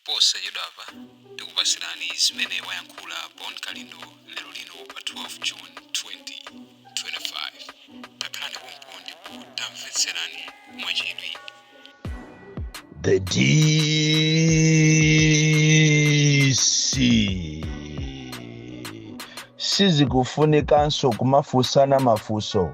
Posachedwapa tikupasirani zimene wayankhula Bon Kalindo lero lino pa 12 June 2025. Takhalani pompo ndipo tamvetserani mwachidwi. The DC sizikufunikanso kumafunsana mafunso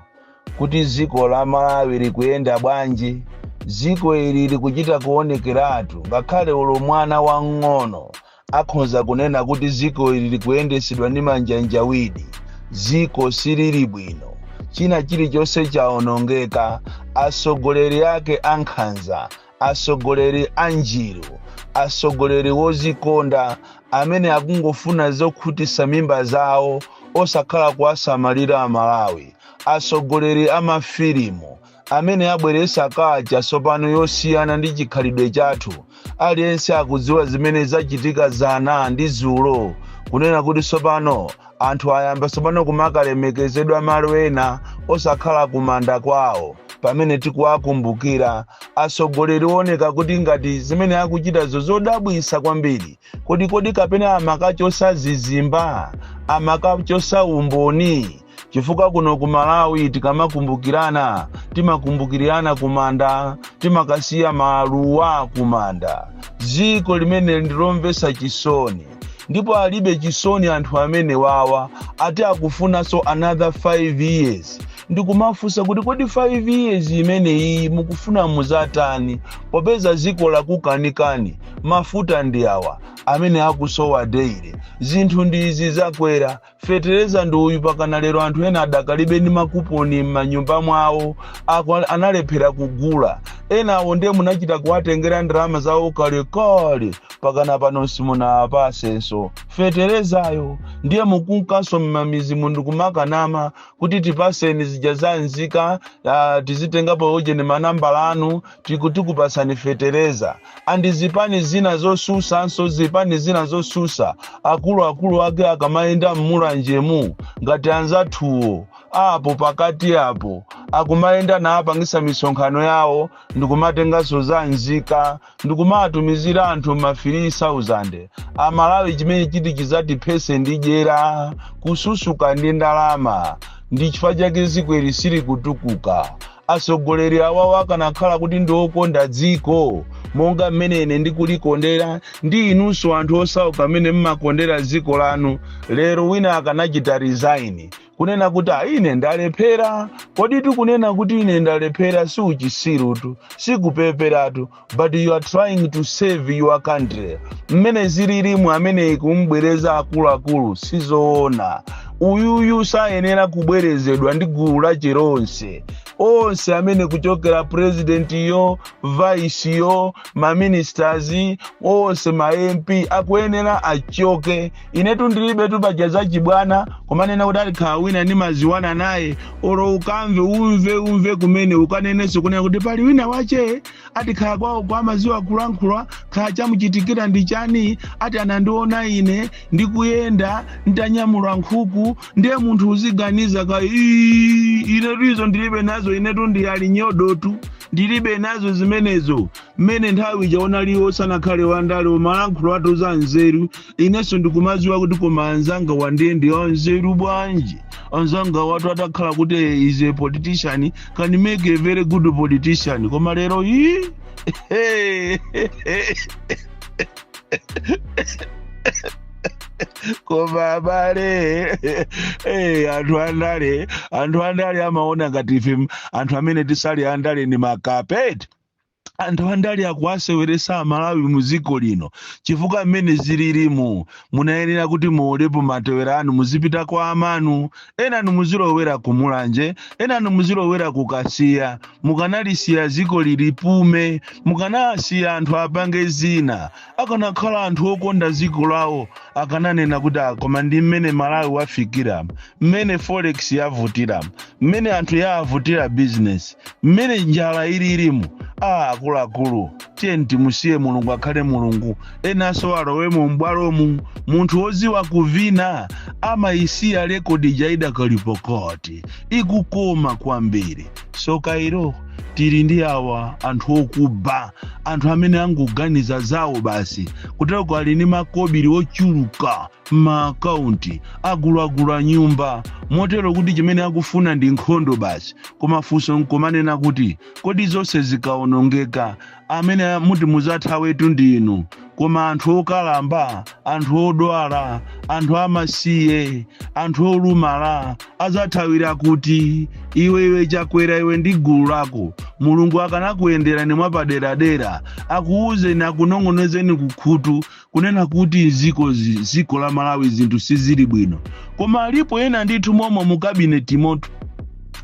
kuti dziko la Malawi likuyenda bwanji. Dziko ili likuchita kuonekeratu, ngakhale olo mwana wang'ono akhonza kunena kuti dziko ili likuyendesedwa ndi manjanjawidi. Dziko silili bwino, china chilichonse chaonongeka. Atsogoleri ake ankhanza, atsogoleri anjiru, atsogoleri wozikonda amene akungofuna zokhutitsa mimba zawo osakhala kuwasamalira Amalawi, atsogoleri amafilimu amene abweretsa culture tsopano yosiyana ndi chikhalidwe chathu. Aliyense akudziwa zimene zachitika dzana ndi dzulo, kunena kuti tsopano anthu ayamba tsopano kumakalemekezedwa malo ena osakhala kumanda kwawo pamene tikuwakumbukira. Atsogoleri ooneka kuti ngati zimene akuchitazo zodabwisa kwambiri. Kodi kapena amakachosa zizimba, amakachosa umboni? Chifukwa kuno ku Malawi tikamakumbukirana, timakumbukirana kumanda, timakasiya maluwa kumanda. Dziko limene ndilomvetsa chisoni, ndipo alibe chisoni anthu amene wawa ati akufunanso another 5 years. Ndikumafunsa kuti kodi 5 years imeneyi mukufuna muzatani, popeza dziko lakukanikani? Mafuta ndi awa amene akusowa daily, zinthu ndi izi zakwera, fetereza ndi uyu. Pakana lero anthu ena adakalibe ndi makuponi m'manyumba mwawo, analephera kugula. Enawo ndiye munachita kuwatengera ndalama zawo kalekale, pakana pano simunawapasenso feterezayo. Ndiye mukunkanso m'mamizimu ndikumakanama kuti tipaseni zija za nzika, tizitengapo ujeni manambala anu, tikupasani fetereza. And zipani zina zosusanso, zipani zina zosusa, akuluakulu ake akamayenda mmulanjemu ngati anzathuwo apo pakati apo akumayenda naapangisa misonkhano yawo ndikumatenganso za nzika ndikumatumizira anthu ma 3000 Amalawi. Chimene chiti chizatiphese ndi dyera, kususuka ndi ndalama, ndi chifukwa chake dziko ili sili kutukuka. Atsogoleri awawo akanakhala kuti ndi okonda dziko monga mmene ine ndikulikondera ndi inunso anthu osauka amene mmakondera dziko lanu, lero wina akanachita resign kunena kuti, "Ah, ine ndalephera." Kodi tikunena kuti ine ndalephera si uchisirutu, sikupeperatu, but you are trying to save your country. Mmene zililimu, amene kumbwereza akuluakulu sizoona. Uyuyu sayenera kubwerezedwa ndi gulu lache lonse, onse amene kuchokera presidentiyo, viceyo, maministers onse, ma MP akuyenera achoke. Inetu ndilibe tupaja zachibwana kumanena kuti alikhala wina ndi maziwana naye. Olo ukamve, umve, umve kumene ukanenenso kunena kuti pali wina wache atikhala kwawo kwa maziwa kulankhula, khala chamuchitikira ndi chani, ati anandiona ine ndikuyenda ntanyamula nkhuku. Ndiye munthu uziganiza ka "Ii, inetu izo ndilibe nazo, inetu ndi ali nyodotu, ndilibe nazo zimenezo." Mmene nthawi ija unaliwo sanakhale wandale, umalankhula atu za nzeru. Inenso ndikumaziwa kuti koma anzanga wandiye ndi anzeru bwanji. Anzanga watu atakhala kuti is a politician, can make a very good politician. Koma lero ii koma abale, anthu andale amaona ngati ife anthu amene tisali andale ni makapeti. Anthu andale akuwaseweresa Amalawi mu dziko lino, chifukwa mmene zililimu munayenera kuti muolepo matewera anu, muzipita kwa amanu. Enanu muzilowera ku Mulanje, enanu muzilowera ku Kasiya. Mukanalisiya dziko lilipume, mukanasiya anthu apange zina. Akanakhala anthu okonda dziko lawo akananena kuti, "Ah, koma ndi mmene Malawi wafikira, mmene forex yavutira, mmene anthu yavutira business, mmene njala ililimu, ah, akuluakulu, tiyeni timusiye Mulungu akhale Mulungu, enanso alowemo m'bwalomu." Munthu woziwa kuvina amayisiya record ija idakali pakati, ikukoma kwambiri. Soka ilo. Tili ndi awa anthu okuba, anthu amene angoganiza zawo basi. Kutereko ali ndi makobiri ochuluka m'maakaunti, agulagula nyumba, motero kuti chimene akufuna ndi nkhondo basi. Koma funso nkumanena kuti, kodi zonse zikaonongeka, amene muti muzathawetu ndinu? Koma anthu okalamba, anthu odwala, anthu amasiye, anthu olumala azathawira kuti? Iwe Chakwera, iwe ndi gulu lako, Mulungu akanakuyenderani mwapaderadera, akuwuzeni, akunong'onezeni kukhutu kunena kuti ziko la Malawi zinthu sizili bwino. Koma alipo ena ndithu momwe mu kabineti motu,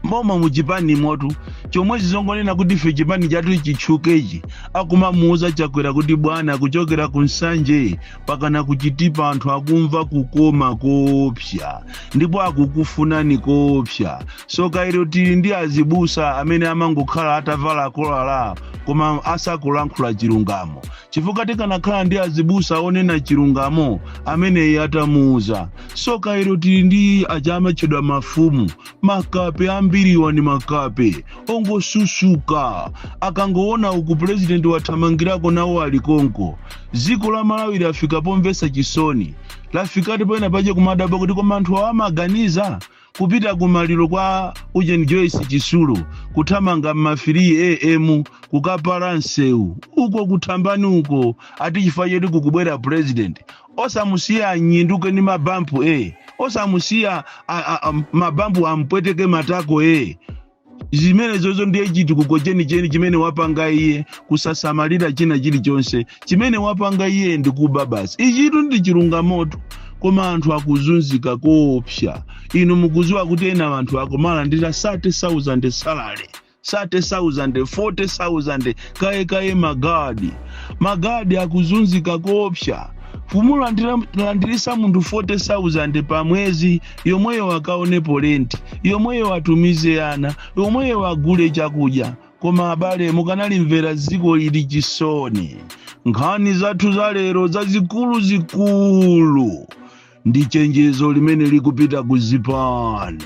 momwe muchipani motu, chomwe zizongonena kuti ife chipani chathu chitchukechi, akumamuuza Chakwera kuti, "Bwana, kuchokera ku Nsanje pakana kuchitipa anthu akumva kukoma koopsa ndipo akukufunani koopsa." Soka ilo, tili ndi azibusa amene amangokhala atavala kolala koma asakulankhula chilungamo, chifukwa tikanakhala ndi azibusa onena chilungamo, ameneyi atamuuza. Soka ilo, tili ndi aja amatchedwa mafumu, makape ambiriwa ni makape ongosusuka. Akangoona uku purezidenti wathamangirako, nawo alikonko. Dziko la Malawi lafika pomvetsa chisoni, lafikati pena pache kumadabwa kuti koma anthu awa amaganiza? Kupita kumaliro kwa ujeni Joyce Chisulo, kuthamanga mma 3 a.m. kukapala msewu uko kuthambani uko, ati chifukwa chetu kukubwera president. Osamusiya anyinduke ndi mabampu e, osamusiya mabampu ampweteke matako e. Zimene zozo ndiye chitukuko chenicheni chimene wapanga iye, kusasamalira china chilichonse. Chimene wapanga iye ndikuba basi. Ichitu ndi chilungamoto, koma anthu akuzunzika koopsa. Inu mukuziwa kuti ena anthu akumalandira 30,000 salary, 30,000, 40,000 kaye kaye. Magadi, magadi akuzunzika koopsa. Kumulandirisa munthu 40,000 pa mwezi, yomweyo akaonepo renti, yomweyo atumize ana, yomweyo agule chakudya. Koma abale, mukanalimvera dziko lili chisoni. Nkhani zathu za lero zazikulu zikulu ndi chenjezo limene likupita ku zipani,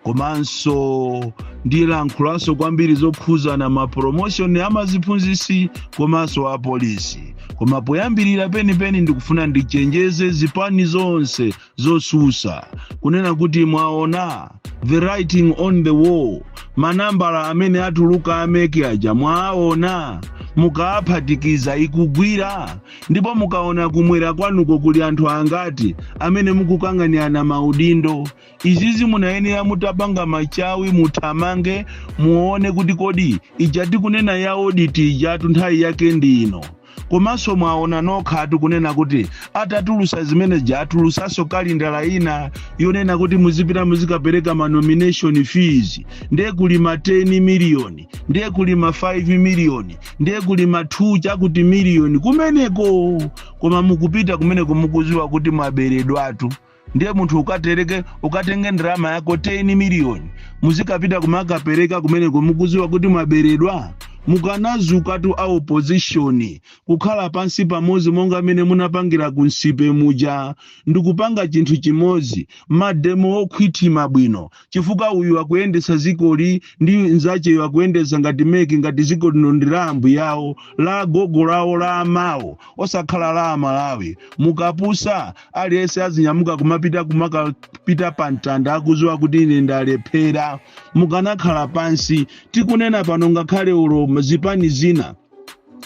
komanso ndilankhulanso kwambiri zokhuzana ma promotion amaziphunzisi komanso apolisi. Koma poyambirira penipeni, ndikufuna ndichenjeze zipani zonse zosusa kunena kuti mwaona the writing on the wall. Manambala amene atuluka a MEC aja mwaona, mukaphatikiza ikugwira. Ndipo mukaona kumwera kwanuko kuli anthu angati amene mukukang'anirana maudindo? Izizi munayenera mutapanga machawi, muthamange, muone kuti kodi ija tikunena ya audit ijatu nthawi yake ndi ino. Komanso mwaona nokha tikunena kuti atatulusa zimene atulusaso kalindala ina yonena kuti muzipita muzikapereka ma nomination fees, ndiye kuli ma 10 miliyoni, ndiye kuli ma 5 miliyoni, ndiye kuli ma 2 chakuti miliyoni kumeneko. Koma mukupita kumeneko mukuziwa kuti mwaberedwatu. Ndiye munthu ukatereke, ukatenge ndalama yako 10 miliyoni, muzikapita kumakapereka kumeneko mukuziwa kuti mwaberedwa. Mukanazukatu a opposition kukhala pansi pamodzi monga amene munapangira ku Nsipe muja, ndikupanga chinthu chimodzi, mademo okhwitima bwino, chifukwa uyu akuyendesa zikoli ndi nzacheyo akuyendesa ngati MEC, ngati ziko lino ndi la ambuyawo, la gogo lawo, la amawo, osakhala la Amalawi. Mukapusa, aliyense azinyamuka kumapita, kumakapita pa mtanda akuziwa kuti ine ndalephera. Mukanakhala pansi, tikunena pano ngakhale ulo zipani zina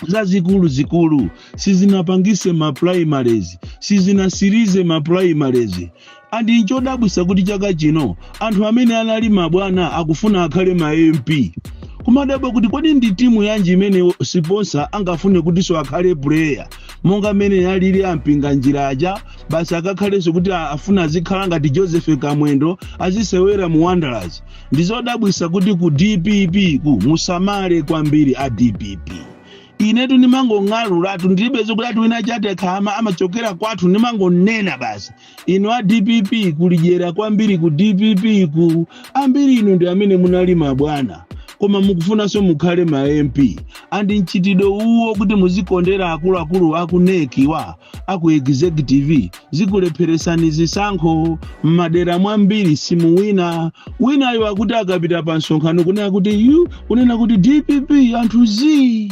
zazikulu zikulu sizinapangise ma primaries, sizinasirize ma primaries. And nchodabwisa kuti chaka chino anthu amene anali mabwana akufuna akhale ma MP. Kumadabwa kuti kodi ndi timu yanji imene sponsor angafune kutinso akhale player monga mmene alili ampinga njira aja? Basi akakhalenso kuti afuna azikhala ngati Joseph Kamwendo, azisewera mu Wanderers. Ndizodabwisa kuti ku DPP ku musamale kwambiri a DPP. Inetu ndimangong'alulatu, ndilibe zokuti ati wina chate khama amachokera kwathu, ndimangonena basi. Inu a DPP, kulidyera kwambiri ku DPP ku. Ambiri inu ndi amene munali mabwana, koma pano mukuoneka ngati kuti muli ndi Koma mukufunanso mukhale ma MP. And mchitidwe uwo kuti muzikondera akuluakulu aku NEC wa aku executive, zikulepheresani zisankho m'madera mwambiri, simuwina. Winayo akuti akapita pa msonkhano kunena kuti yu, kunena kuti DPP anthu zii,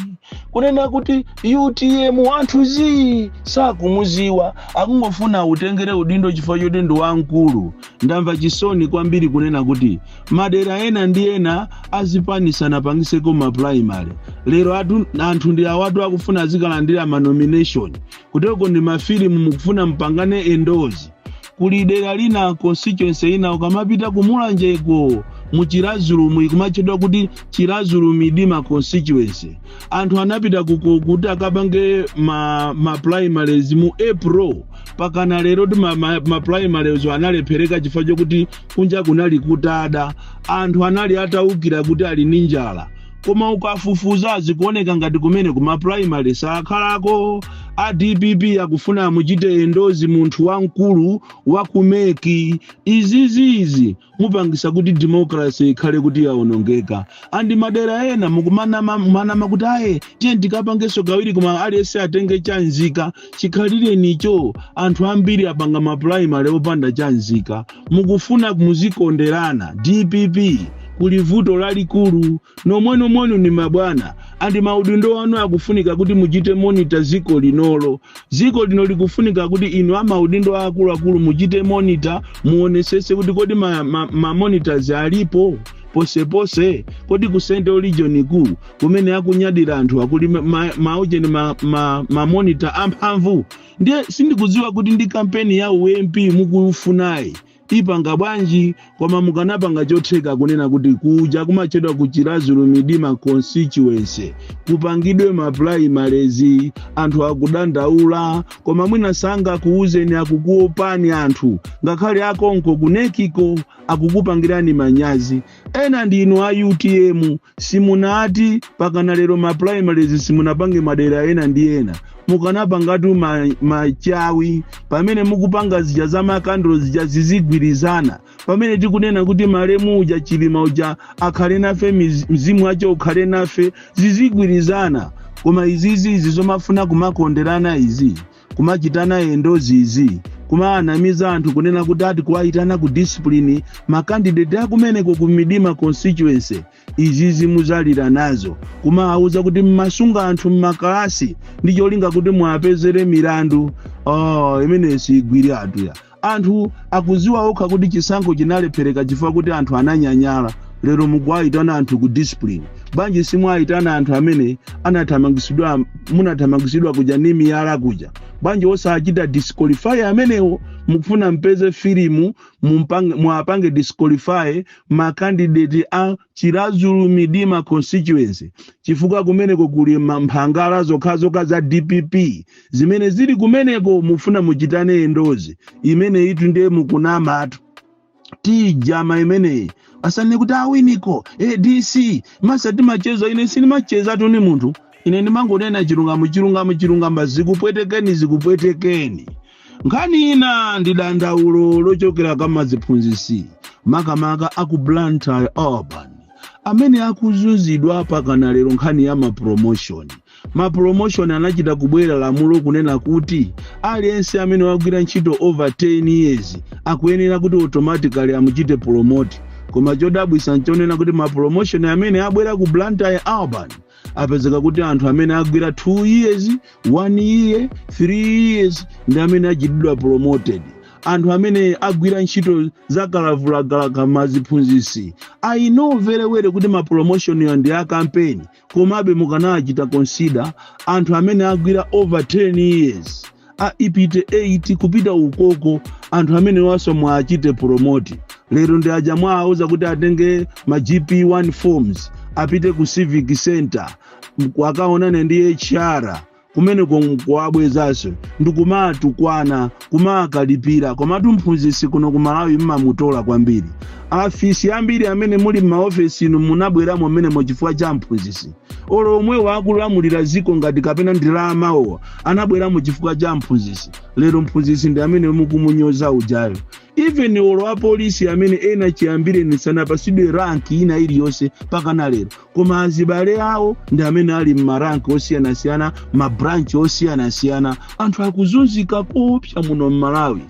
kunena kuti UTM anthu zii, sakumuziwa, akungofuna utengere udindo chifukwa choti ndi wamkulu. Ndamva chisoni kwambiri kunena kuti madera ena ndi ena azipanisana pangiseko ma primary. Lero anthu ndi awatu akufuna azikalandira ma nomination kuteko ndi mafilimu, mukufuna mpangane endorse. Kuli dera lina, constituency ina, ukamapita kumulanjeko muChiradzulu, ikumachedwa kuti Chiradzulu Midima constituency. Anthu anapita kuko kuti akapange ma primaries mu April. Pakana lero ti ma primaries analephereka chifukwa chokuti kunja kunali kutada, anthu anali atawukira kuti ali ndi njala. Koma ukafufuza, zikuoneka ngati kumene kuma primary sakhalako. A DPP akufuna amuchite endorse munthu wamkulu wa ku MEC. Iziziizi mupangisa kuti democracy ikhale kuti yawonongeka. And madera ena mukumanama kuti aye, tiye tikapangenso kawiri, koma aliyense atenge chanzika. Chikhalirenicho anthu ambiri apanga ma primary opanda chanzika. Mukufuna muzikonderana. DPP, kuli vuto lalikulu. Nomwenomwenu ni mabwana and maudindo anu akufunika kuti muchite monitor ziko linolo. Ziko lino likufunika kuti inu amaudindo akuluakulu muchite monitor, muonesese kuti kodi ma monitors alipo posepose? Kodi ku Central Region ku kumene akunyadira anthu akuli maujeni ma monitor amphamvu? Ndiye sindikudziwa kuti ndi kampeni ya uMP mukufunayi ipanga bwanji, koma mukanapanga chotheka kunena kuti kuja kumachedwa ku Chiradzulu Midima constituency kupangidwe ma primaries. Anthu akudandaula, koma mwina sangakuuzeni, akukuopani anthu. Ngakhale akonko ku NECko akukupangirani manyazi. Ena ndinu a UTM, simunati pakana lero ma primaries simunapange madera ena ndi ena. Mukanapangatu machawi pamene mukupanga zija za makandolo zija zizigwirizana. Pamene tikunena kuti malemu uja Chilima uja akhale nafe, mzimu wace ukhale nafe, zizigwirizana. Koma izizi, izi zomafuna kumakonderana izi, kumachitana endorse izi, kumaanamiza anthu kunena kuti ati kuwayitana ku discipline ma candidate akumeneko ku Midima constituency, izizi muzalira nazo. Kumawauza kuti mmasunga anthu mmakalasi ndi cholinga kuti muapezere milandu. Oh, imene sigwiri atuya. Anthu akuziwa okha kuti chisankho chinalephereka chifukwa kuti anthu ananyanyala. Lero mukuwayitana anthu ku discipline bwanji? Simwayitana anthu amene anathamangisidwa, munathamangisidwa kuja ndi miyala kuja, bwanji osachita disqualify amenewo? Mukufuna mpeze filimu, mwapange disqualify ma candidate a Chiradzulu Midima constituency chifukwa kumeneko kuli mphangala zokhazokha za DPP zimene zili kumeneko. Mufuna muchitane endorse imene itu, ndiye mukunamatu. Tijama imeneyi asane kuti awiniko adc masa timacheza. Ine sindimachezatu ni munthu, ine ndimangonena chilungamo, chilungamo, chilungamo. Zikupwetekeni, zikupwetekeni. Nkhani ina ndi dandaulo lochokera kwa maziphunzitsi, makamaka aku Blantyre Urban, amene akuzunzidwa pakana lero. Nkhani ya ma promotion, ma promotion anachita kubwera lamulo kunena kuti aliyense amene wagwira ntchito over 10 years akuyenera kuti automatically amuchite promote. Koma chodabwisa nchonena kuti ma promotion amene abwera ku Blantyre Urban apezeka kuti anthu amene agwira 2 years, 1 year, 3 years ndi amene achitidwa promoted. Anthu amene agwira ntchito zakalavulagalaka maziphunzitsi, I know very well kuti ma promotion yo ndi a campaign, komabe mukanachita consider anthu amene agwira over 10 years, a ipite 8 kupita ukoko, anthu amene waso mwachite promote. Lero ndi aja mwawauza kuti atenge ma GP1 forms, apite ku civic center akaonane ndi HR kumene kuwabwezaso ndikumatukwana, kumakalipira. Komatu mphunzitsi kuno ku Malawi mmamutola kwambiri. Afisi ambiri amene muli m'maofesi inu munabweramo mmenemo chifukwa cha mphunzisi. Olo omwe wakulamulira ziko ngati kapena ndalamawo anabweramo chifukwa cha mphunzisi. Lero mphunzisi ndi amene mukumunyoza ujayo. Even olo apolisi amene ena chiyambire sanapasidwe rank ina iliyonse pakana lero, koma azibale awo ndi amene ali m'ma rank osiyanasiyana, ma branch osiyanasiyana. Anthu akuzunzika kopsa muno m'Malawi.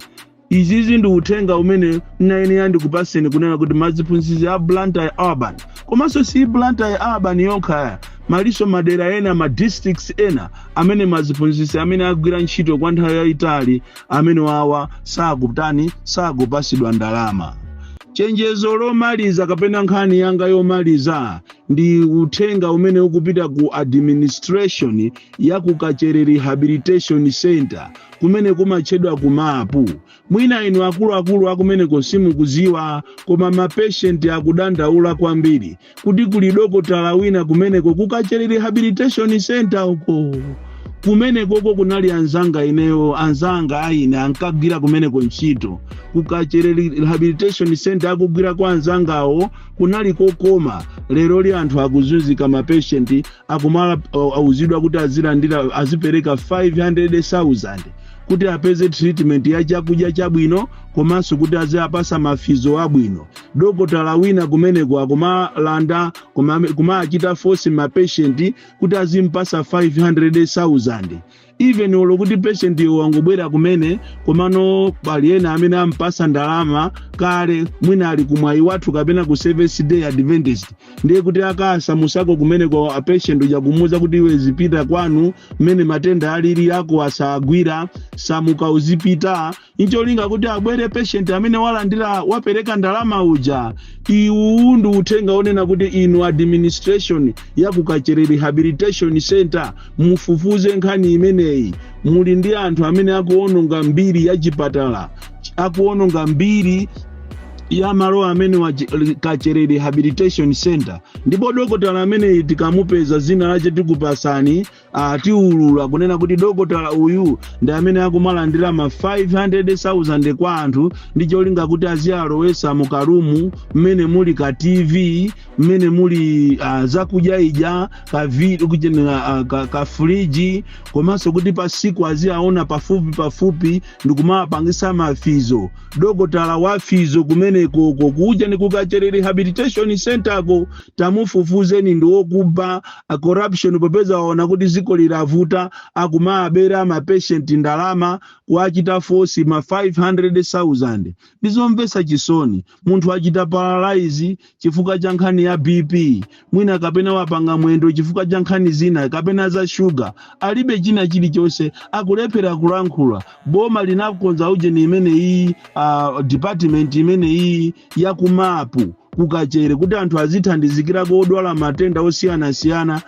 Izizi ndi uthenga umene nayenera ndikupaseni, kunena kuti maziphunzitsi a Blantyre Urban, komanso si Blantyre Urban yokha, malinso madera ena, ma districts ena, amene maziphunzitsi amene agwira ntchito kwa nthawi yayitali amene wawa sakutani, sakupasidwa ndalama. Chenjezo lomaliza kapena nkhani yanga yomaliza ndi uthenga umene ukupita ku administration ya ku Kachere Rehabilitation Center, kumene kumatchedwa ku MAP. Mwina inu akuluakulu akumeneko simukuziwa, koma ma patient akudandaula kwambiri kuti kuli dokotala wina kumeneko ku Kachere Rehabilitation Center uko. Kumenekoko kunali anzanga ineyo, anzanga aine ankagwira kumeneko ntchito ku Kachere Rehabilitation Center. Akugwira kwa anzangawo kunali kokoma. Lero li anthu akuzunzika, ma patient akumala auzidwa kuti azilandira, azipereka 500,000 kuti apeze treatment ya chakudya chabwino, komanso kuti aziyapasa ma physio abwino. Dokotala wina kumeneko akumalanda, kumachita force ma patient kuti azimpasa 500,000, even olo kuti patient iwo wangobwera kumene. Komano pali ena amene ampasa ndalama kale, mwina ali kumwayi wathu kapena ku Seventh Day Adventist, ndiye kuti akasamusako kumeneko a patient uja, kumuwuza kuti iwe zipita kwanu, mmene matenda alili ako asagwira, samuka uzipita, ncholinga kuti abwere patient amene walandira, wapereka ndalama uja. Iwu ndi uthenga onena kuti inu administration ya ku Kachere Rehabilitation Center mufufuze nkhani imeneyi. Muli ndi anthu amene akuononga mbiri ya chipatala, akuononga mbiri ya malo amene wa Kachere Rehabilitation Center. Ndipo dokotala ameneyi tikamupeza, zina lache tikupasani, tiulula kunena kuti dokotala uyu ndi amene akumalandira ma 500,000 kwa anthu ndi cholinga kuti aziyalowesa mu ka room mmene muli ka TV, mmene muli zakudya ija, ka, ka friji, komanso kuti pasiku aziyaona pafupi pafupi ndikumapangisa ma physio. Dokotala wa physio kumenekoko kuja ni ku Kachere Rehabilitation Center ko, tamufufuzeni, ndi wokuba, corruption. Popeza waona kuti ziko lilavuta, akumabera ma patient ndalama, kuachita force ma 500,000. Ndizomvetsa chisoni. Munthu achita paralyze chifukwa cha nkhani ya BP mwina, kapena wapanga mwendo chifukwa cha nkhani zina, kapena za shuga, alibe china chilichonse, akulephera kulankhula. Boma linakonza ujeni imeneyi, department imeneyi yaku MAP ku Kachere, kuti anthu azithandizikirako odwala matenda osiyanasiyana.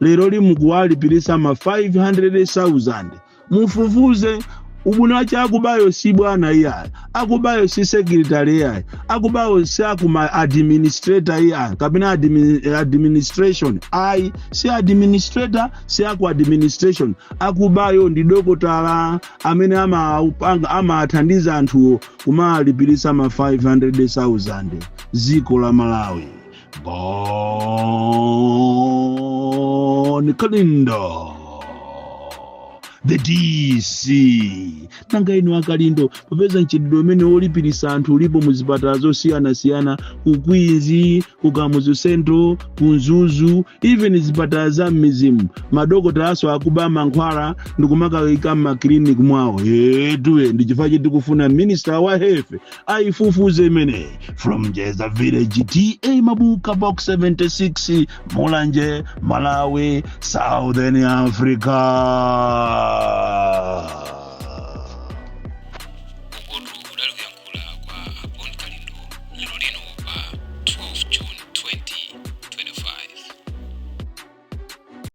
Lero limukuwalipirisa ma 500,000. Mufufuze ubwino wache. Akubayo si bwana iyayi, akubayo si secretary iyayi, akubayo si akuma administrator iyayi, kapena administration ayi, si administrator, si aku administration. Akubayo ndi dokotala amene amapanga, amathandiza anthuwo, kumalipirisa ma 500,000. Ziko la Malawi. Bon Kalindo, the DC. Nanga inu akalindo, popeza mchitidwe umene wolipirisa anthu ulipo muzipatala zosiyanasiyana, ku Queens, ku Kamuzu Central, ku Mzuzu, even zipatala za m'mizimu, madokotalaso akuba mankhwala ndikumakayika m'makiliniki mwawo yetuwe. Ndi chifukwa tikufuna minister wa health ayifufuze imeneyi. From Jeza Village, T/A Mabuka, Box 76, Mulanje, Malawi, Southern Africa.